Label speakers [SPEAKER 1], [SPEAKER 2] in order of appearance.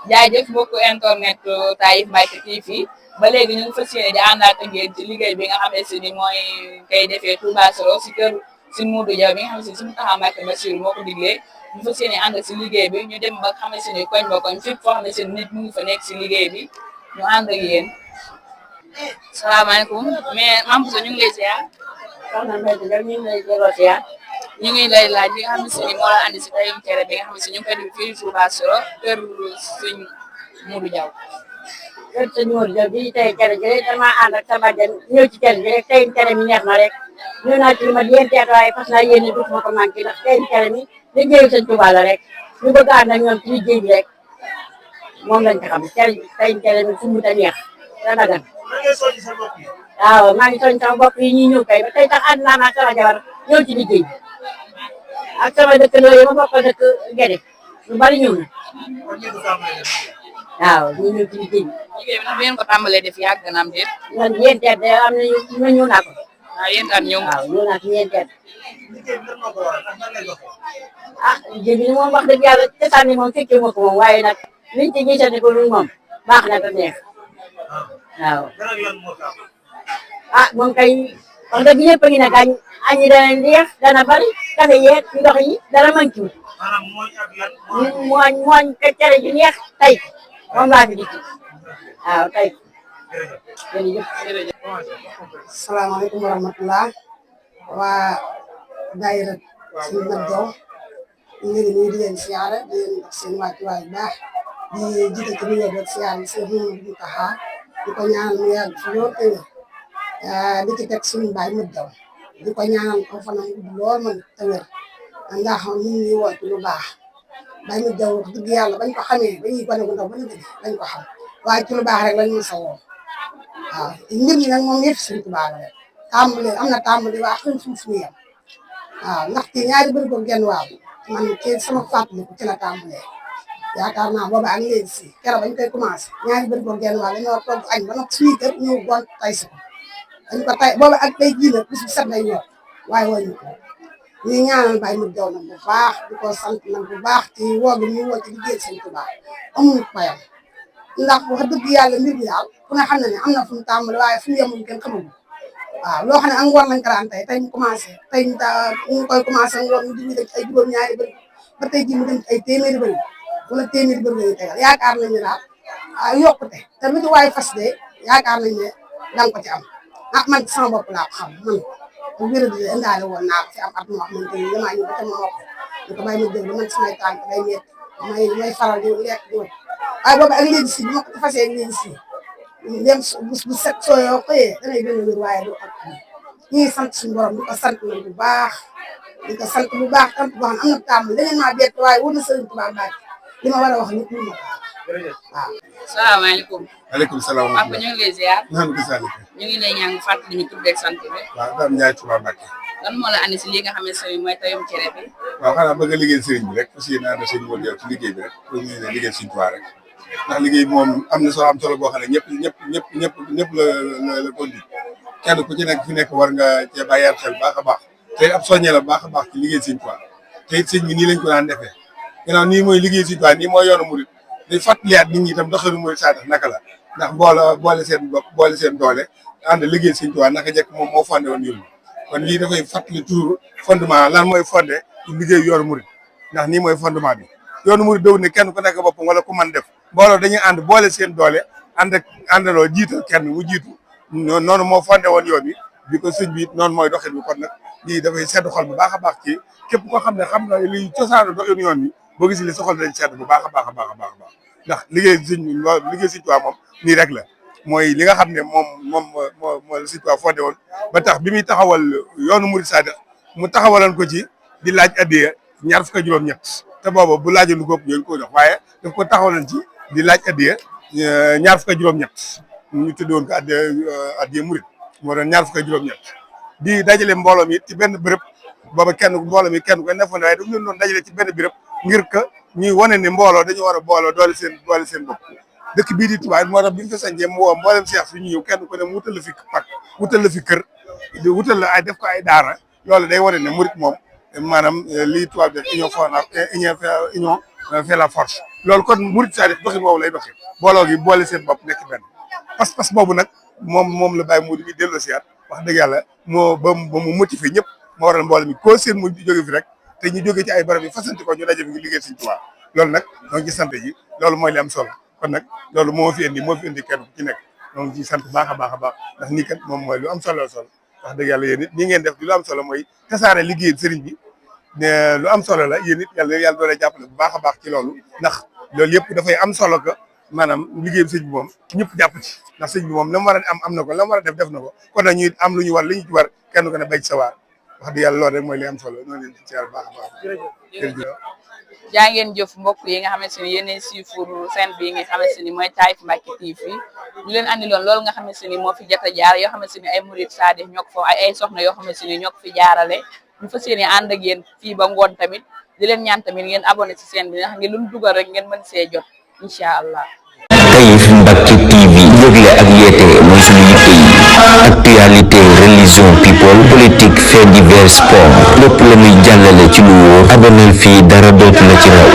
[SPEAKER 1] jaajëf mbokku internet Taif Mbacke TV ba léegi ñu ngi fas yéene di àndaat ak yéen ci liggéey bi nga xamante ni mooy kay defee Touba Soro si kër si Modou Diaw bi nga xamante ni si Mountakha Mbacké Bassirou moo ko diglee ñu fas yéene ànd si liggéey bi ñu dem ba xamante ni koñ ba koñ fépp foo xamante ni nit mu ngi fa nekk si liggéey bi ñu ànd ak yéen. salaamaaleykum mais Mame Bousso ñu ngi lay ziar.
[SPEAKER 2] soxna Mbène Diop ñu ngi lay delloo ziar.
[SPEAKER 1] ñu ngi lay laaj li nga xamante ni moo la andi si tayum cere bi nga xamante ni ñu ngi koy def fii Touba Soro kër suñ Modou Diaw.
[SPEAKER 2] kër sëñ Modou Diaw bi tey cere ji rek damaa ànd ak sa bàjjen ñëw ci cere ji rek tey cere mi neex na rek ñëw naa ci li ma yéen waaye fas naa yéene dutuma ko manqué ndax tey cere mi liggéeyu sëñ Touba la rek ñu bëgg ànd ak ñoom ci liggéey bi rek moom lañ ko xam cere mi fu mu ta neex da dagan. waaw maa ngi soñ sama bopp yi ñuy ñëw kay ba tey tax ànd naa ak sama jabar ñëw ci liggéey bi ak sama dëkkandoo yi ma bokk dëkk Gede lu bari ñëw na waaw ñu ñëw ci liggéey bi.
[SPEAKER 1] liggéey bi nag ngeen ko tàmbalee def yàgg na am déet.
[SPEAKER 2] man ñeenteel de am na ñëw naa ko.
[SPEAKER 1] waaw yéen daal ñëw.
[SPEAKER 2] waaw ñëw naa ci ñeenteel. ah liggéey bi moom wax dëgg yàlla cosaan ni moom fekkee ma ko moom waaye nag liñ ci gisante ko ñun moom baax na ko neex waaw. ah moom kay wax dëgg ñëpp a ngi ne gaañ añ yi dana neex dana bari kafe yeeg ndox yi dara manqué mooñ ka cere ji neex tey moom laa fi dikki waaw tey jërëjëf.
[SPEAKER 3] salaamaaleykum wa rahmatulah waa daayira suñu Modou Diaw ñu ngi leen di nuyu di leen siyaare di leen def seen wàccuwaay bu baax di jiite ci nuyoo beeg siyaare bi seen Mountakha di ko ñaanal mu yàgg fi lool te di ci teg suñu baay Modou Diaw di ko ñaanal ko fanam lool man te wér ndax ñu ngi woo ci lu baax baay Modou Diaw wax dëgg yàlla bañ ko xamee ba ñuy gone gu ndaw ba ñu gëj lañ ko xam waaye ci lu baax rek lañ mën sa woo waaw mbir mi nag moom yëpp Sëriñ Tuubaa la rek tàmbali am na tàmbali waa xëy suuf fu yem waaw ndaxte ñaari bëri ko genn waaw man ci sama fàttaliku ci la tàmbalee yaakaar naa booba ak léegi si keroog bañ koy commencé ñaari bëri ko genn waaw dañoo togg añ ba nag suñu kër ñëw goon tay si ko dañ ko tay booba ak tey jii nag bis bu set lay ñor waaye wàññi ko ñuy ñaanal Baye Modou Diaw nag bu baax di ko sant nag bu baax ci woo gi ñuy woo ci liggéey Sëriñ Tuubaa amuñu payam ndax wax dëgg yàlla mbir mi daal ku ne xam na ne am na fu mu tàmbali waaye fu mu yemul kenn xamul waaw loo xam ne ak ngor lañ ko daan tey mu commencé tey ñu koy commencé ngor ñu diñu def ay juróom-ñaari bëri ba tey jii mu dem ay téeméeri bëri wala téeméeri bëri lañu tegal yaakaar nañ ne daal yokkute te lu ci waay fas de yaakaar nañ ne danga ko ci am ah man ci sama bopp laa ko xam man bu wér di indaale woon naa ko fi am at moo xamante ni damaa ñëw ba ca ma mokk ñu ko bàyyi ma déglu man samay tànk day métti may faral di lekk di wër waaye boobu ak léegi si bi ma ko fasee léegi si dem bu set soo yoo xëyee dangay gën a wér waaye du ak ñu ngi sant suñu borom di ko sant nag bu baax di ko sant bu baax tant boo xam am na tàmm leneen maa bett waaye wóor na Sëriñ Tuubaa Mbàkke li ma war a wax nit ñi ma ko waaw.
[SPEAKER 1] salaamaaleykum.
[SPEAKER 4] maaleykum salaam wa
[SPEAKER 1] Papa ñu ngi lay ziar.
[SPEAKER 4] ñu
[SPEAKER 1] ngi lay ñaan fàttali ñu tudd ak sant bi.
[SPEAKER 4] waaw Dame Ndiaye Touba Mbacke.
[SPEAKER 1] lan moo la andi si li nga xam ne sëriñ mooy tayum cere bi.
[SPEAKER 4] waaw xanaa bëgg a liggéey sëriñ bi rek parce que naa ne sëriñ Modou Diaw ci liggéey bi rek pour ñu ne liggéey Sëriñ Tuubaa rek ndax liggéey moom am na solo am solo boo xam ne ñëpp la ko di kenn ku ci nekk fi nekk war nga cee bàyyi xel baax a baax te ab soññee la baax a baax ci liggéey Sëriñ Tuubaa te it sëñ bi nii lañ ko daan defee ginnaaw nii mooy liggéey Sëriñ Tuubaa nii mooy yoonu murid di fàttaliyaat nit ñi itam doxalinu murid saa def naka la ndax boole seen bopp boole seen doole ànd liggéey Sëriñ Tuubaa naka jekk moom moo fondé woon yoon kon lii dafay fàttali toujours fondement lan mooy fondé ci liggéey yoonu murid ndax nii mooy fondement bi yoonu murid dëw ne kenn ku nekk boppam wala ku man def mbooloo dañuy ànd boole seen doole àndaloo jiital kenn mu jiitu noonu moo fondé woon yoon bi ko sëñ bi noonu mooy doxin bi kon nag lii dafay sedd xol bu baax a baax ci képp koo xam ne xam na li cosaanu doxin yoon bi boo gis li sa xol dañ sedd bu baax a baax a baax a baax ndax liggéey sëñ bi liggéey Sëñ Tuubaa moom nii rek la mooy li nga xam ne moom moo Sëñ Tuubaa fondé woon ba tax bi muy taxawal yoonu murid saadiq mu taxawaloon ko ci di laaj addiya 25 te booba bu laajoon lu ko ëpp ko jox waaye daf ko taxawaloon ci di laaj addiya 25 ñu tuddoon ko addiya murid moo doon 25 di dajale mbooloo mi ci benn béréb booba mbooloo mi kenn ko nefoon waaye dañu leen doon dajale ci benn béréb ngir que ñuy wane ne mbooloo dañu war a booloo doole seen bopp dëkk bii di Touba moo tax bi ñu fa sañcee mu woo mboolem seex fi ñu ñëw kenn ku ne mu wutal la fi pak wutal la fi kër wutal la ay def ko ay daara loolu day wane ne murit moom maanaam lii tubaab def union fait la force loolu kon murid saadix doxin boobu lay doxee booloo gi boole seen bopp nekk benn pas-pas boobu nag moom la Baye Modou bi delloo siyaat wax dëgg yàlla moo ba mu motivé ñëpp moo waral mbooloo mi koo seen mu jóge fi rek te ñu jóge ci ay barab yi fasanti ko ñu daje fi ngi liggéey Sëriñ Tuubaa loolu nag ñoo ngi ci sant ji loolu mooy li am solo kon nag loolu moo fi indi kenn ku ci nekk ñoo ngi ciy sant baax a baax ndax nii kat moom mooy lu am solo wax dëgg yàlla yéen it nii ngeen def di lu am solo mooy tasaare liggéey sëriñ bi ne lu am solo la yéen it yàlla doole jàppale bu baax a baax ci loolu ndax loolu yëpp dafay am solo que maanaam liggéey sëñ bi moom ñëpp jàpp ci ndax sëñ bi moom la mu war a am na ko la mu war a def na ko kon nag ñuy am lu ñu war li ñu ci war kenn ko ne béy ci sa waar wax dëgg yàlla loolu rek mooy li am solo noonu leen ci yàlla baax a baax jërëjëf
[SPEAKER 1] jaa ngeen jëf mbokk yi nga xamante ni yéen siifur seen bi nga xamante ni mooy Taif Mbacke TV ñu leen andi loon loolu nga xamante ni moo fi jot a jaar yoo xamante ni ay murid saadix ñoo ko fa ay soxna yoo xamante ni ñoo ko fi jaarale ñu fas yéene ànd ak yéen fii ba ngoon tamit di leen ñaan tamit ngeen abonné ci seen bi ndax ngeen lu ñu dugal rek ngeen mën see jot incha allah.
[SPEAKER 5] Taif Mbacke TV yëgle ak yeete mooy suñu yitte yi actualité religion people politique fait divers sport lépp la muy jàllale ci lu wóor abonné fii dara dootu la ci raw